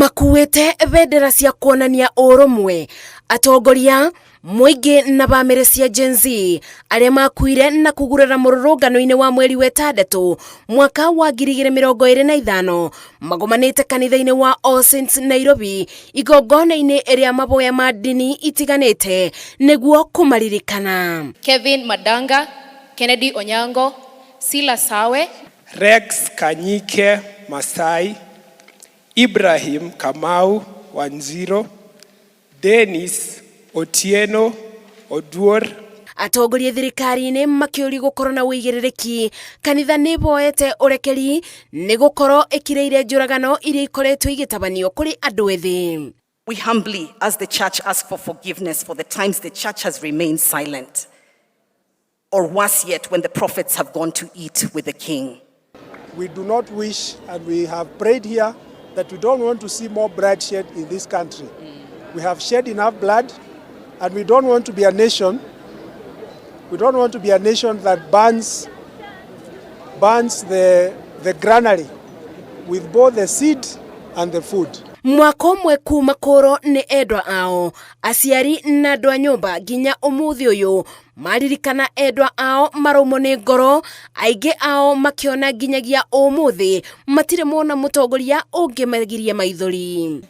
Makuĩte bendera cia kuonania ũrũmwe, atongoria mũingĩ na bamĩrĩ cia Gen Z arĩa makuire na kũgurara mũrũrũngano-inĩ wa mweri wa ĩtandatũ mwaka wa 2025 magomanĩte kanitha-inĩ wa All Saints Nairobi igongona-inĩ rĩa maboya ma ndini itiganĩte nĩguo kũmaririkana. Kevin Madanga, Kennedy Onyango, Sila Sawe, Rex Kanyike Masai, Ibrahim Kamau Wanjiro, Dennis Otieno Oduor. Atongoria thirikari-inĩ makĩũrio gũkorwo na ũigĩrĩrĩki kanitha nĩ boete ũrekeri nĩ gũkorwo ĩkirĩire njũragano iria ikoretwo igĩtabanio kũrĩ andũ ethĩ. We humbly, as the church, ask for forgiveness for the times the church has remained silent, or worse yet, when the prophets have gone to eat with the king. We do not wish, and we have prayed here, that we don't want to see more bloodshed in this country. We have shed enough blood, and we don't want to be a nation. We don't want to be a nation that burns the granary with both the seed and the food. Mwaka ũmwe kuma kũrwo nĩ endwa ao, aciari na andũ a nyũmba, nginya ũmũthĩ ũyũ maririkana endwa ao maraumwo nĩ ngoro, aingĩ ao makĩona nginyagia ũmũthĩ matirĩ mona mũtongoria ũngĩmagiria maithori.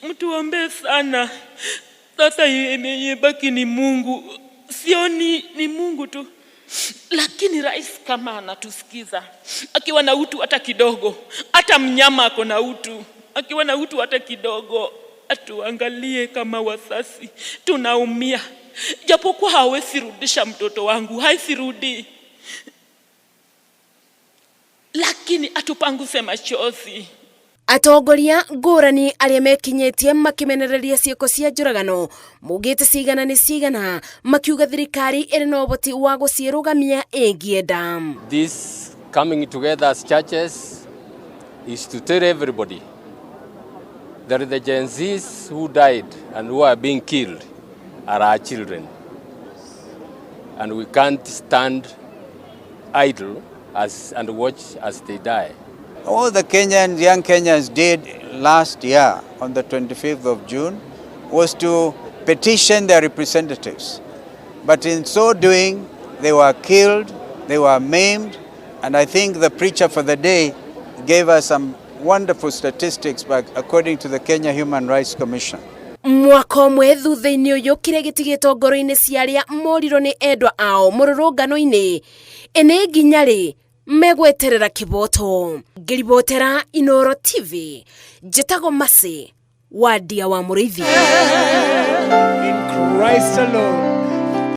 Mtuombee sana. Sasa imebaki ni Mungu, sioni, ni Mungu tu. Lakini rais kama anatusikiza, akiwa na utu hata kidogo, hata mnyama ako na utu, akiwa na utu hata kidogo, atuangalie kama wazazi tunaumia, japokuwa hawezi rudisha mtoto wangu, hawezi rudi, lakini atupanguse machozi. Atongoria ngũrani arĩa mekinyĩtie makĩmenereria ciĩko cia njũragano maugĩte cigana nĩ cigana, makiuga thirikari ĩrĩ na ũhoti wa gũciĩrũgamia ĩngĩenda. This coming together as churches is to tell everybody that the Gen Zs who died and who are being killed are our children. And we can't stand idle and watch as they die. All the Kenyans, young Kenyans did last year on the 25th of June was to petition their representatives. But in so doing, they were killed, they were maimed, and I think the preacher for the day gave us some wonderful statistics back according to the Kenya Human Rights Commission. Mwaka ũmwe thutha-inĩ ũyũ, kĩrĩa gĩtigĩtwo ngoro-inĩ cia arĩa morirwo nĩ endwa ao mũrũrũngano-inĩ ĩnĩ nginya rĩ megweterera kĩboto. Ngĩribotera Inoro TV, njĩtagwo Mercy Wandia wa Mũrĩithi. In Christ alone.